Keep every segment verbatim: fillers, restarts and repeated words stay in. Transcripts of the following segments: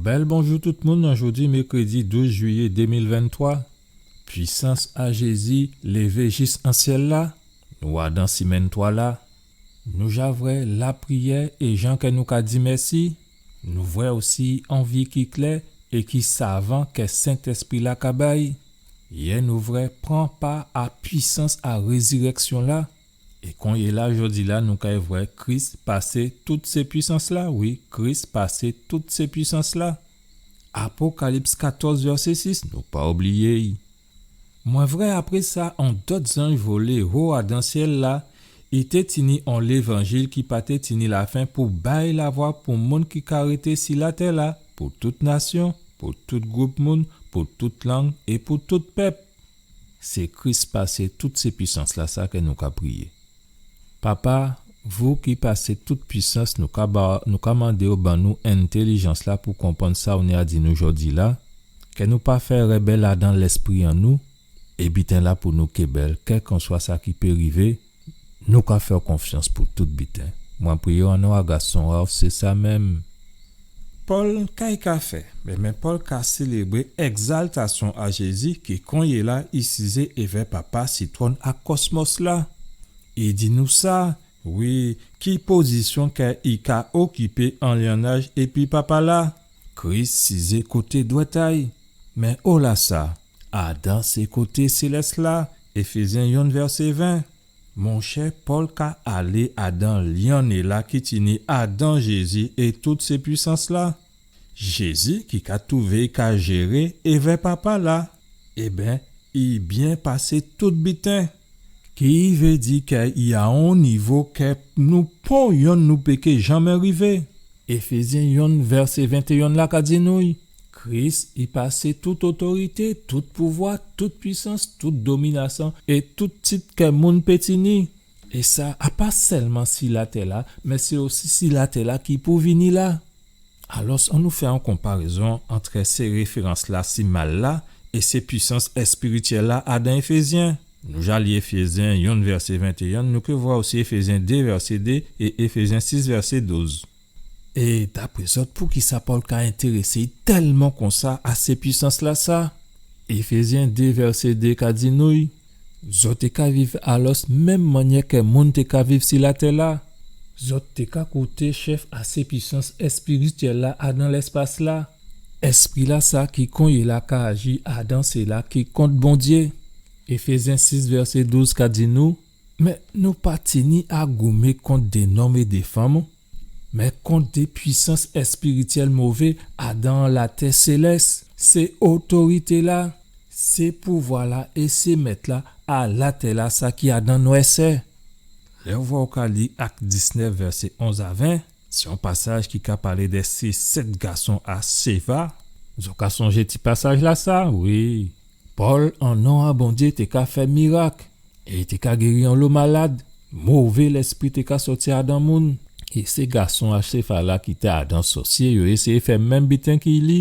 Bèl bonjou tout moun, an jòdi mèkrédi douz jiyé dé mil venntwa. Pwisans a Jézi lévé jis an syèl-la. Nou adan simenn twa la. Nou ja vwè lapriyè é jan kè nou ka di mèsi. Nou vwè osi on vi ki klè é ki savan kè Sentèspri-la ka bay. Yè nou vwè pran pa a pwisans a rézirèksyon-la. É konyéla, jòdi-la, nou kay vwè Kris pasé tout sé pwisans-la. Wi, Kris pasé tout sé pwisans-la. Apokalips katòz, vèsé sis, nou pa obliyé'y. Mwen vwè apré sa, on dòt zanj volé wo adan syèl-la, i té tini on lévanjil ki pa té tini lafen pou bay lavwa pou moun ki ka rété si latè-la, pou tout nasyon, pou tout gwoup moun, pou tout lang é pou tout pèp. Sé Kris pasé tout sé pwisans-la, sa kè nou ka priyé. Papa, vou ki pasé tout pwisans, nou ka ba, nou ka mandé'w ban nou entèlijans-la pou konprann sa ou ni a di nou jòdi-la, kè nou pa fè rèbèl adan lèspri an nou, é biten-la pou nou ké bèl, kèlkanswa sa ki pé rivé, nou ka fè'w konfyans pou tout biten. Mwen priyé'w an non a Gason a'w, sé sa menm. Pòl, ka i ka fè? Ében, Pòl ka sélébré égzaltasyon a Jézi ki konyéla i sizé évè Papa si twòn a kòsmòs-la. I di nou sa, wi, ki pozisyon kè i ka okipé an lyannaj épi Papa-la. Kris sizé koté dwèt a'y. Mé ola sa, adan sé koté sélès-la, Éfézyen yonn vèsé ven. Monchè, Pòl ka alé adan lyanné-la ki tini adan Jézi é tout sé pwisans-la. Jézi ki ka touvé ka jéré évè Papa-la. Ében, i byen pasé tout biten. Ki vé di kè i a on nivo kè nou pon yonn nou pé ké janmé rivé. Éfézyen yonn vèsé ventéyonn la ka di nou, Kris i pasé tout otorité, tout pouvwa, tout pwisans, tout dominasyon é tout tit kè moun pé tini. É sa, a pa sèlman si latè-la, mé sé osi si latè-la ki pou vini la. Alò, annou fè on konparézon ant sé référans-la si mal-la é sé pwisans èspirityèl-la adan Éfézyen. Nou ja li Éfézyen yonn vèsé ventéyonn, nou ké vwè osi Éfézyen dé vèsé dé é Éfézyen sis vèsé douz. É dapré zòt, poukisa Pòl ka entérésé tèlman konsa a sé pwisans-lasa? Éfézyen dé vèsé dé ka di nou, zòt té ka viv alò menm mannyè kè moun té ka viv si latè-la. Zòt té ka kouté chèf a sé pwisans èspirityèl-la adan lèspas-la. Èspri-lasa ki konyéla ka aji adan séla ki kont Bondyé. Éfézyen sis vèsé douz ka di nou, mé nou pa tini a goumé kont dé nonm é dé fanm, mé kont dé pwisans èspirityèl mové adan latè sélès. Sé otorité-la, sé pouvwa-la é sé mèt-la a latè-lasa ki adan nwèsè. Lè ou vwè ou ka li Ak diznèf, vèsé onz a ven, sé on pasaj ki ka palé dè sé sèt gason a Séva. Zòt ka sonjé ti pasaj-lasa? Wi. Pòl, an non a Bondyé, té ka fè mirak. É i té ka géri onlo malad. Mové lèspri té ka sòti adan moun. É sé gason a Séva-la ki té adan sòsyé, yo éséyé fè menm biten ki li.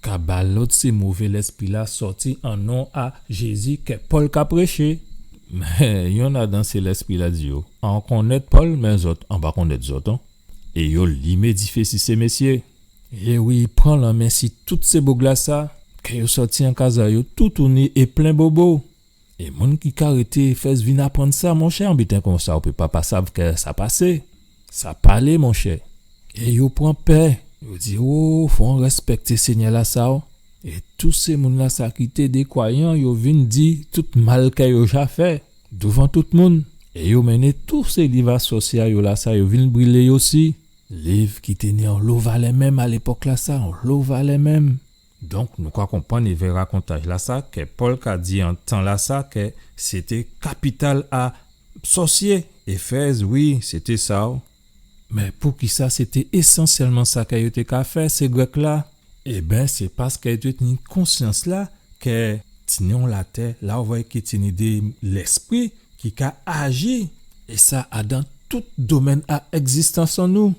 Ka ba lòd sé mové lèspri-la sòti an non a Jézi kè Pòl ka préché. Mé yonn adan sé lèspri-la di yo, an konnèt Pòl, mé zòt, an pa konnèt zòt, an. É yo limé difé si sé mésyé. É wi, i pran lanmen si tout sé boug-lasa, kè yo sòti an kaz a yo toutouni é plen bobo. É moun ki ka rété Éfèz vin aprann sa, monchè, on biten konsa, ou pé pa pa sav kè sa pasé. Sa palé, monchè. É yo pran pè. Yo di, o, fò an rèspèkté Sényè-lasa, o. É tout sé moun-lasa ki té dé kwayan, yo vin di tout mal kè yo ja fè, douvan tout moun. É yo mennen tout sé liv a sòsyé a yo lasa, yo vin brilé yo osi. Liv ki té ni onlo valè menm a lépòk-lasa, onlo valè menm. Donk, nou ka konprann èvè rakontaj-lasa kè Pòl ka di an tan-lasa kè sété kapital a sòsyé. Éfèz, wi, sété sa, o. Mé poukisa sété ésansyèlman sa kè yo té ka fè, sé Grèk-la? Ében, sé paskè yo té tini konsyans-la kè tini on latè, la ou vwè ki tini dé lèspri ki ka aji, é sa adan tout domèn a ègzistans an nou.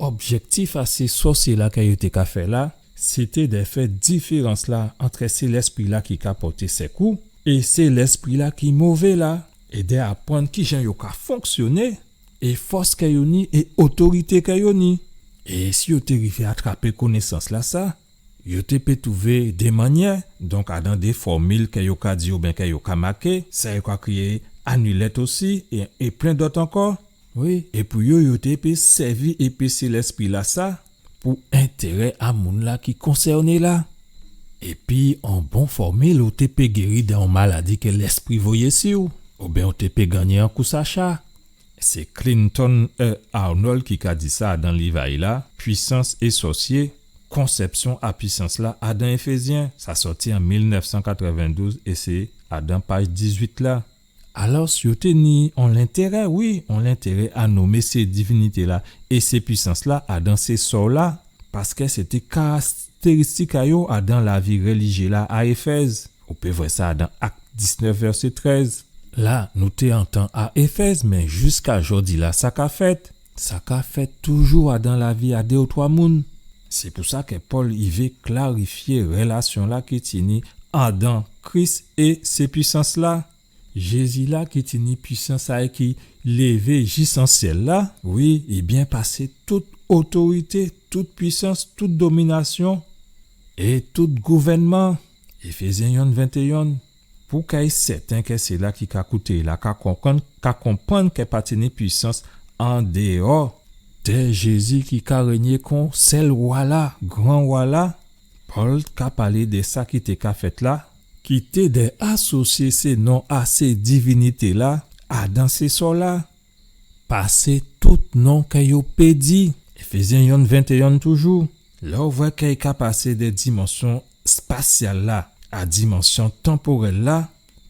Objèktif a sé sòsyé-la kè yo té ka fè la, sété dè fè diférans-la ant sé lèspri-la ki ka pòté sékou é sé lèspri-la ki mové la, é dè aprann kijan yo ka fonksyoné, é fòs kè yo ni, é otorité kè yo ni. É si yo té rivé atrapé konésans-lasa, Yo té pé twouvé dé mannyè, donk adan dé fòmil kè yo ka di oubyen kè yo ka maké, sa yo ka kriyé anilèt osi, é, é plen dòt ankò. Wi, é pou yo, yo té pé sèvi épé sé lèspri-lasa pou entérè a moun-la ki konsèné la. Épi on bon fòmil ou té pé géri dè on maladi kè lèspri voyé si'w, oubyen ou té pé gannyé on kous a cha. Sé Clinton E. Arnold ki ka di sa dan liv a'y la, Puissance et sorcier, konsèpsyon a pisans-la adan Éfézyen. Sa sòti an mil nèf san katrèvendouz é sé adan paj dizuit la. Alò, yo té ni on lentérè, wi, on lentérè a nonmen sé divinité-la é sé pisans-la adan sé sò-la, paskè sé té karaktéristik a yo adan lavi rélijyé-la a Éfèz. Ou pé vwè sa adan Akt diznèf, vèsé trèz. La, nou té an tan a Éfèz, mé jiska jòdi-la, sa ka fèt. Sa ka fèt toujou adan lavi a dé ou twa moun. Sé pou sa kè Pòl i vé klarifyé rélasyon-la ki tini adan Kris é sé pisans-la. Jézi-la ki tini pisans-la é ki lévé jis an syèl-la, wi, i byen pasé tout otorité, tout pisans, tout dominasyon é tout gouvènman. Éfézyen yonn ventéyonn. Pou kay sèten kè sila ki ka kouté la ka konprann, ka konprann kè pa tini pisans andéwò dè Jézi ki ka rényé kon sèl Wa-la, gran Wa-la, Pòl ka palé dè sa ki té ka fèt la, ki té dè asosyé sé non a sé divinité-la adan sé sò-la. Pasé tout non kè yo pé di. Éfézyen yonn ventéyonn toujou. Lè ou vwè kè i ka pasé dè dimansyon spasyal-la a dimansyon tanporèl-la,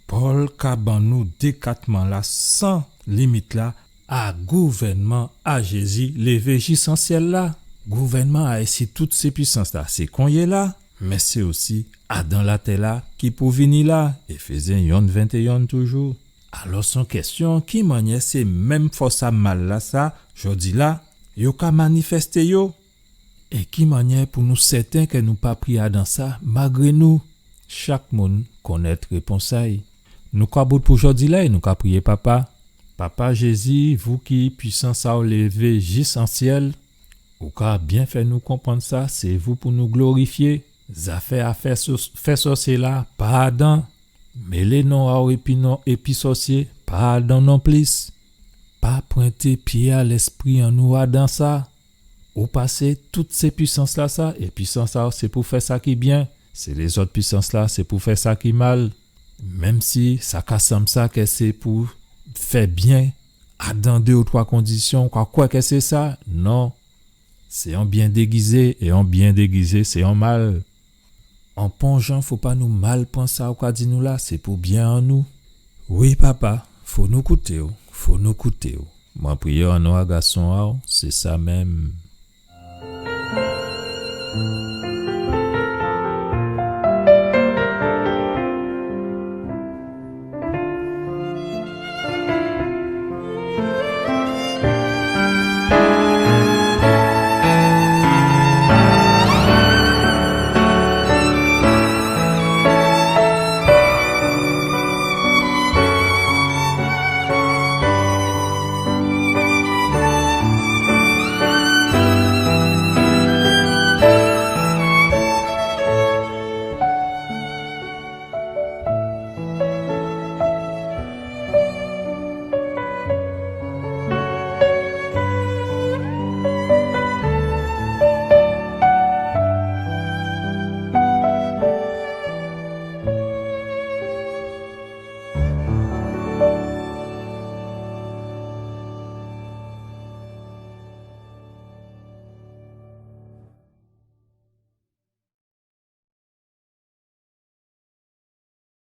Pòl ka ban nou dékatman-la san limit-la a gouvènman a Jézi lévé jis an syèl-la. Gouvènman a-y si tout sé pisans-la sé konyéla, mé sé osi adan latè-la ki pou vini la. Éfézyen yonn ventéyonn toujou. Alò, sé on kèsyon, ki mannyè sé menm fòs a mal-lasa, jòdi-la, yo ka manifèsté yo? É ki mannyè pou nou sèten kè nou pa pri adan sa, malgré nou? Chak moun konnèt répons a-y. Nou ka bout pou jòdi-la é nou ka priyé Papa. Papa Jézi, vou ki pisans a-w lévé jis an syèl, ou ka byen fè nou konprann sa, sé vou pou nou glorifyé. Zafè a fè sò-, fè sòsyé-la, pa adan. Mélé non a-w épi non, épi sòsyé, pa adan nonplis. Pa pwenté pyé a lèspri an nou adan sa. Ou pasé tout sé pisans-lasa, é pisans-la sé pou fè sa ki byen, sé lézòt pisans-la sé pou fè sa ki mal. Menm si sa ka sanm sa kè sé pou fè byen, adan dé ou twa kondisyon, ou ka kwè kè sé sa, non. Sé on byen dégizé, é on byen dégizé sé on mal. An pon jan, fò pa nou mal pran sa ou ka di nou la, sé pou byen an nou. Wi, Papa, fò nou kouté-w, fò nou kouté-w. Mwen priyé an non a Gason a-w, sé sa menm.